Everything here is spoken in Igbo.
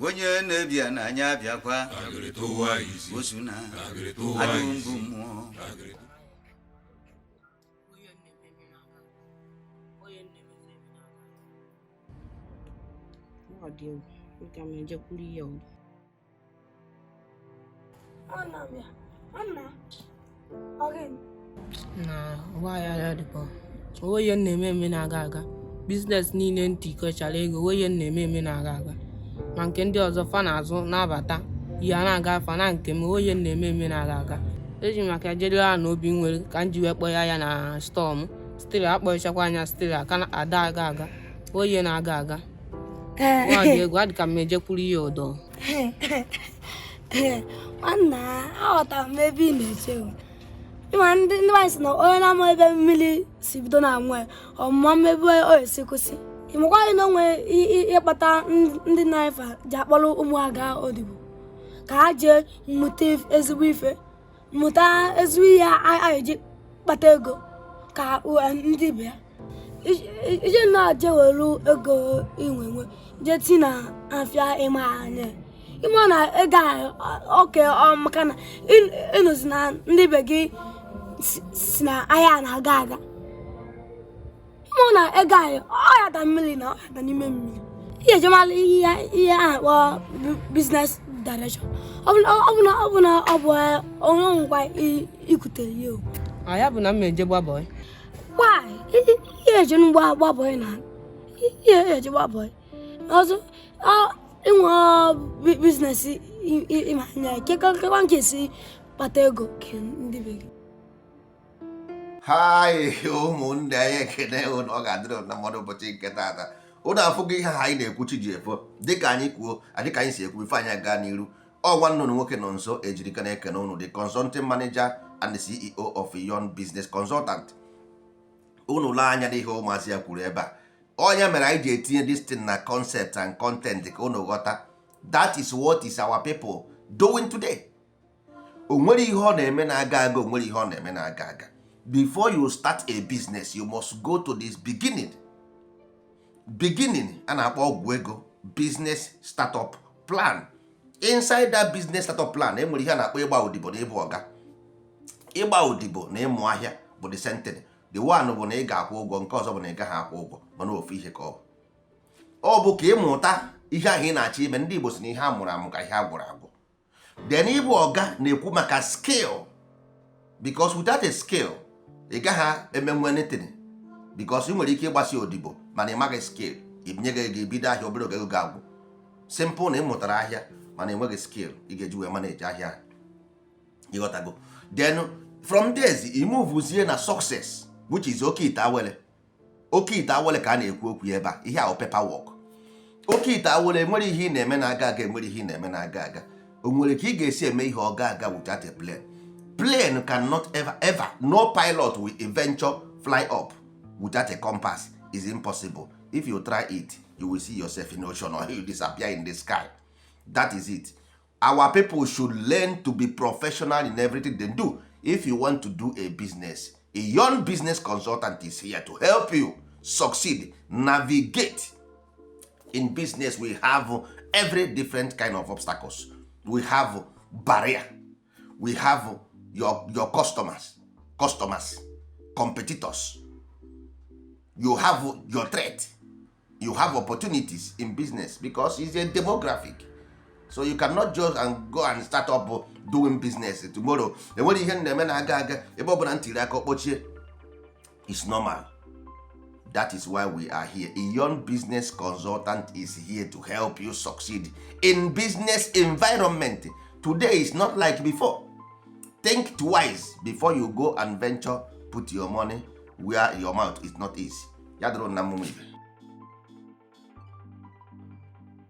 Onye na-ebịa n'anya abịakwa osu na adụ mbụ mmụọ. Ọ dị egwu, ka m ejekwuru ihe ọdụ. Na ọgbaghara dịkwa, onwe ihe m na-eme eme na-aga aga. Business niile m tikọchara ego, onwe ihe m na-eme eme na-aga aga. Ma nke ndị ọzọ fa na-azụ na-abata, ihe a na-aga fa na nke m, onwe ihe m na-eme eme na-aga aga. Eji m maka jere ha na obi m nwere ka m ji wee kpọọ ya na store m. Still akpọchakwa anya, still aka ada aga aga, onwe ihe na-aga aga. Nwa dị egwu, adị ka m ejekwuru ihe ụdọ. Nwanna, aghọtara m ebe ị na-eche o. Ịma ndị ndị nwaanyị sị na onye na-ama ebe mmiri si bido na-anwụ ya, ọmụma m ebe ọ esi kwụsị. Ịmakwaghị na o nwere ịkpata ndị na-efe ji akpọrọ ụmụ ha gaa odibo ka ha jee mụta ezigbo ife, mụta ezigbo ihe a ga-eji kpata ego ka ndị ibe ya. Ije na-aje were ego inwe nwe jee ti na afịa ịma anya ịma na ego a oke maka na ịnụzi na ndị be gị si na ahịa na-aga aga, ịma na ego anyị ọ ya da mmiri na ọ ya da n'ime mmiri. Ihe ejemala ihe ihe a na-akpọ business direction, ọ bụ na ọ bụ na ọ bụ onye nkwa ikwutere ihe o. A ya bụ na m eje gba boy. Why? Ihe eje gba gba boy na ihe eje gba boy ọzọ inwe business ịma anya kekwa nke si kpata ego ke ndị be gị. Hai ụmụnne anyị, ekene ụnụ. Ọ ga-adịrị ụnụ na mmadụ ụbọchị nke taata. Ụnụ afụgo ihe ha anyị na-ekwuchi ji efo dịka anyị kwuo, dịka anyị si ekwu ife anyị aga n'iru. Ọ nwanne ụnụ nwoke nọ nso ejirika na-ekene ụnụ, the consulting manager and the CEO of Young Business Consultant. Unu lee anya n'ihe ụmụazị ya kwuru ebe a. Onye mere anyị ji etinye this thing na concept and content ka unu ghọta. That is what is our people doing today. O nwere ihe ọ na-eme na-aga aga, o nwere ihe ọ na-eme na-aga aga. Before you start a business, you must go to this beginning. Beginning a na-akpọ ọgwụ ego, business startup plan. Inside that business startup plan, e nwere ihe a na-akpọ ịgba odibo na ịbụ ọga. Ịgba odibo na ịmụ ahịa bụ the same thing. The one bụ na ị ga-akwụ ụgwọ, nke ọzọ bụ na ị gaghị akwụ ụgwọ, mana ofu ihe ka ọ bụ. Ọ bụ ka ịmụta ihe ahụ ị na-achọ ime. Ndị Igbo si na ihe a mụrụ amụ ka ihe a gwụrụ agwụ. Then ịbụ ọga na-ekwu maka skill, because without a skill ị gaghị emenwu anything, because ị nwere ike ịgbasi odibo mana ị maghị skill, ibinye gị ego ibido ahịa, obere oge ego ga-agwụ. Simple na ị mụtara ahịa mana enweghị skill ị ga-eji wee manage ahịa ahụ. Ịghọtago? Then from there i move na success, which is oke ite awele. Oke ite awele ka a na-ekwu okwu ebe a. Ihe ahụ paper work, oke ite awele. Enwere ihe ị na-eme na-aga aga, enwere ihe ị na-eme na-aga aga. O nwere ka ị ga-esi eme ihe ọ ga aga without a plane? Plane cannot ever ever, no pilot will venture fly up without a compass. Is impossible. If you try it, you will see yourself in ocean or you disappear in the sky. That is it. Our people should learn to be professional in everything they do. If you want to do a business, a young business consultant is here to help you succeed, navigate in business. We have every different kind of obstacles. We have barrier, we have your customers, competitors, you have your threat, you have opportunities in business, because it's a demographic. So you cannot just and go and start up doing business tomorrow, enwere ihe m na-eme na-aga aga, ebe ọ bụla m tiri aka kpọchie. It's normal. That is why we are here. A young business consultant is here to help you succeed in business environment. Today is not like before. Think twice before you go and venture, put your money where your mouth is. Not easy. Ya dụrụ na mmụmụ ibe.